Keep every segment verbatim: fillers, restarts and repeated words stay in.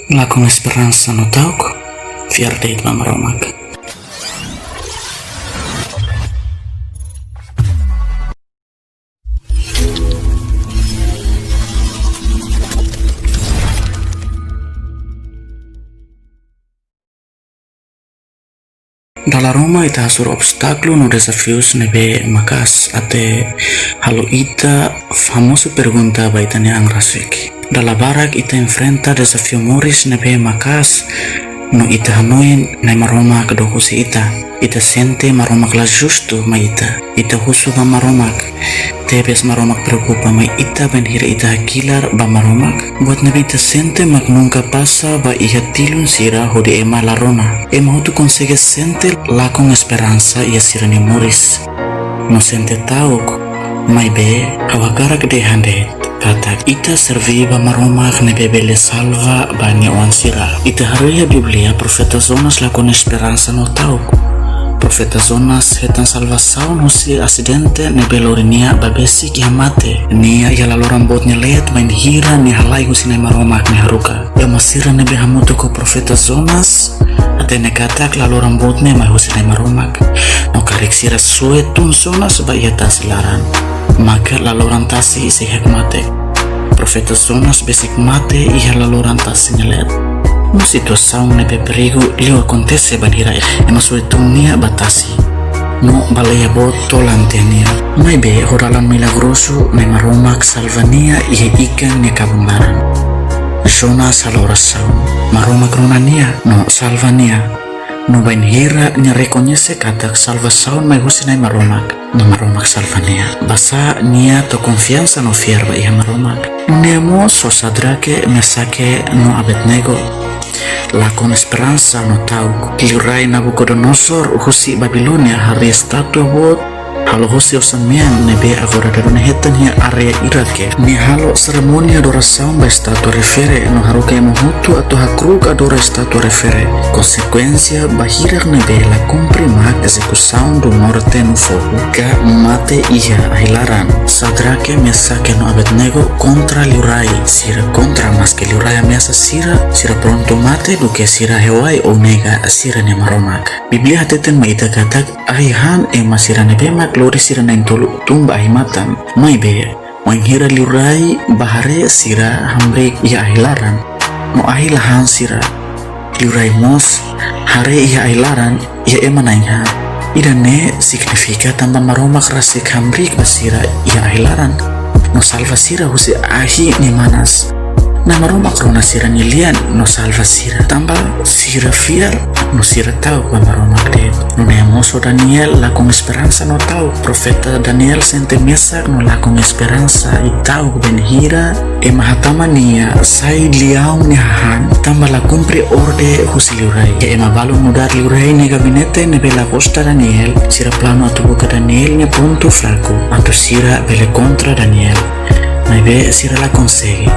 Lakon esperansa no ta'uk, fiar de'it ba Maromak. Dala ruma ita hasoru obstákulu no dezafius ne'ebé maka'as até halo ita famozu pergunta ba ita-nia an rasik. Dala barak ita enfrenta dezafiu moris ne'ebé maka'as no ita hanoin Na'i Maromak dook husi ita. Ita sente Maromak la justu mai ita. Ita husu ba Maromak. Tebes Maromak preokupa mai ita bainhira ita hakilar ba Maromak. Buat ne'ebé ita sente mak nunka pasa ba iha tilun sira hodi ema la rona. Ema hotu konsege sente lakon esperansa iha sira-nia moris. No sente ta'uk, maibé ha'u hakarak dehan de'it katak ita serví ba Maromak ne'ebé bele salva ba nia oan sira. Ita haree iha Bíblia, profeta Jonas lakon esperansa no ta'uk. Profeta Jonas hetan salvasaun husi asidente ne'ebé lori nia ba besik iha mate. Nia iha laloran boot nia leet bainhira nia halai husi Na'i Maromak nia haruka. Ema sira ne'ebé hamutuk ho profeta Jonas hatene katak laloran boot ne'e mai husi Na'i Maromak. No karik sira soe tun Jonas ba iha tasi laran, maka laloran tasi sei hakmatek. Profeta Jonas besik mate iha laloran tasi nia leet. No situasaun ne'ebé perigu liu akontese bainhira ema soe tun nia ba tasi. No baleia boot tolan tiha nia. Maibé ho dalan milagrozu Na'i Maromak salva nia iha ikan nia kabun laran. Jonas halo orasaun. Maromak rona nia no salva nia. No bainhira nia rekoñese katak salvasaun mai husi Na'i Maromak, Na'i Maromak salva nia. Basá nia tau konfiansa no fiar ba iha Maromak. Nune'e mós ho Sadrake, Mesake no Abednego. Lakon esperansa no ta'uk. Liurai Nabukodonosor husi Babilónia harii estátua boot halo husi osan-mean ne'ebé agora dadaun ne'e hetan iha área Irake. Nia halo serimónia adorasaun ba estátua refere no haruka ema hotu atu hakru'uk adora estátua refere. Konsekuénsia ba hirak ne'ebé la kumpre mak ezekusaun do morte no fogu ka mate iha ahi laran. Sadrake, Mesake no Abednego kontra liurai sira, kontra maske liurai ameasa sira, sira prontu mate duké sira hewai ou nega sira-nia Maromak. Bíblia hateten mai ita katak ahi han ema sira ne'ebé mak lori sira na'in-tolu tun ba ahi matan. Maibé, wainhira liurai bá haree sira hamriik iha ahi laran, no ahi la han sira. Liurai mós haree iha ahi laran iha ema na'in-haat. Ida-ne'e signifika tanba Maromak rasik hamriik ba sira iha ahi laran, no salva sira husi ahi nia manas. Na'i Maromak rona sira-nia lian no salva sira, tanba sira fiar no sira ta'uk ba Maromak de'it. Nune'e mós ho Daniel lakon esperansa no ta'uk. Profeta Daniel sente mesak no lakon esperansa i ta'uk bainhira ema hatama nia sai leaun nia hahán, tanba la kumpre orden husi liurai. Ema balun nu'udar liurai nia gabinete ne'ebé la gosta Daniel, sira planu atu buka Daniel nia pontu fraku, atu sira bele kontra Daniel. Maibé sira la konsege.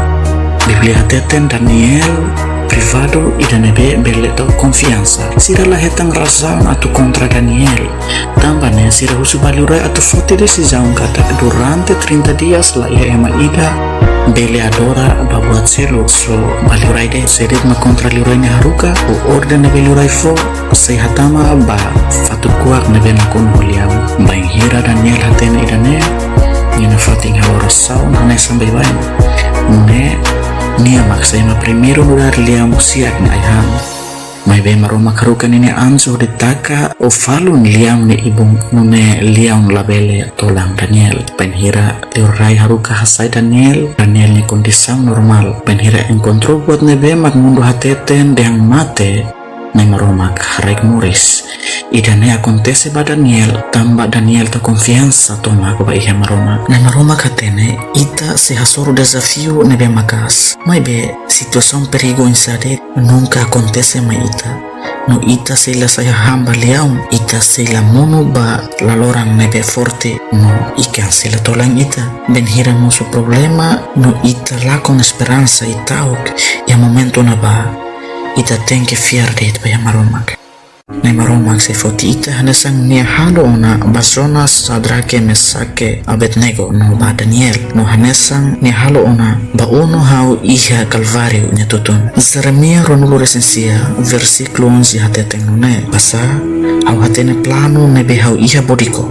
Bíblia hateten Daniel privadu ida ne'ebé bele tau konfiansa. Sira la hetan razaun atu kontra Daniel. Tanba ne'e sira husu ba liurai atu foti desizaun katak durante trinta dias la iha ema ida bele adora ba buat seluk. So ba liurai de'it, sé de'it mak kontra liurai nia haruka, ou orden ne'ebé liurai fó, sei hatama ba fatuk kuak ne'ebé nakonu ho leaun. Bainhira Daniel hatene ida-ne'e, nia nafatin halo orasaun hanesan baibain. Nune'e nia mak sai ema primeiru nu'udar leaun siak nia ai-han. Maibé Maromak haruka ninia anju hodi taka ou falun leaun nia ibun, nune'e leaun labele tolan Daniel. Bainhira liurai haruka hasai Daniel, Daniel nia kondisaun normál. Bainhira enkontru buat ne'ebé mak mundu hateten dehan mate, Na'i Maromak haraik moris. Ida-ne'e akontese ba Daniel, tanba Daniel tau konfiansa tomak ba iha Maromak. Na'i Maromak hatene, ita sei hasoru dezafiu ne'ebé maka'as. Maibé, situasaun perigu oinsá de'it nunka akontese mai ita. No ita sei la sai hahán ba leaun, ita sei la monu ba laloran ne'ebé forte, no ikan sei la tolan ita. Bainhira mosu problema, no ita lakon esperansa i ta'uk iha momentu ne'ebá, ita tenke fiar de'it ba iha Maromak. Na'i Maromak sei foti ita hanesan Nia halo ona ba Jonas, Sadrake, Mesake, Abednego no ba Daniel, no hanesan Nia halo ona ba ó no ha'u iha Kalváriu nia tutun. Jeremias ruanulu-resin-sia, versíkulu onze hateten nune'e: Basá, ha'u hatene planu ne'ebé ha'u iha ba ita,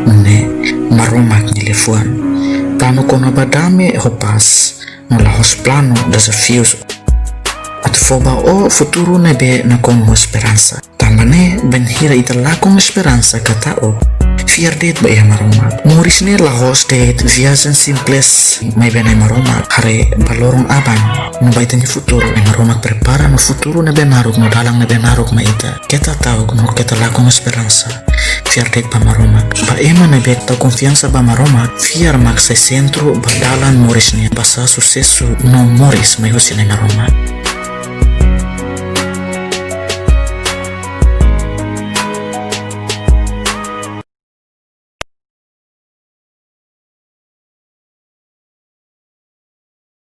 nune'e Maromak nia liafuan. Planu kona-ba dame ho pás, no la'ós planu dezafiu. Atu fó ba ó futuru ne'ebé nakonu ho esperansa. Tanba ne'e, bainhira ita lakon esperansa ka ta'uk, fiar de'it ba iha Maromak. Moris ne'e la'ós de'it viajen simples, maibé Na'i Maromak haree ba loron aban no ba ita-nia futuru. Na'i Maromak prepara ona futuru ne'ebé naruk no dalan ne'ebé naruk mai ita. Keta ta'uk no keta lakon esperansa. Fiar de'it ba Maromak. Ba ema ne'ebé tau konfiansa ba Maromak, fiar mak sai sentru ba dalan moris nian. Basá susesu no moris mai husi Na'i Maromak.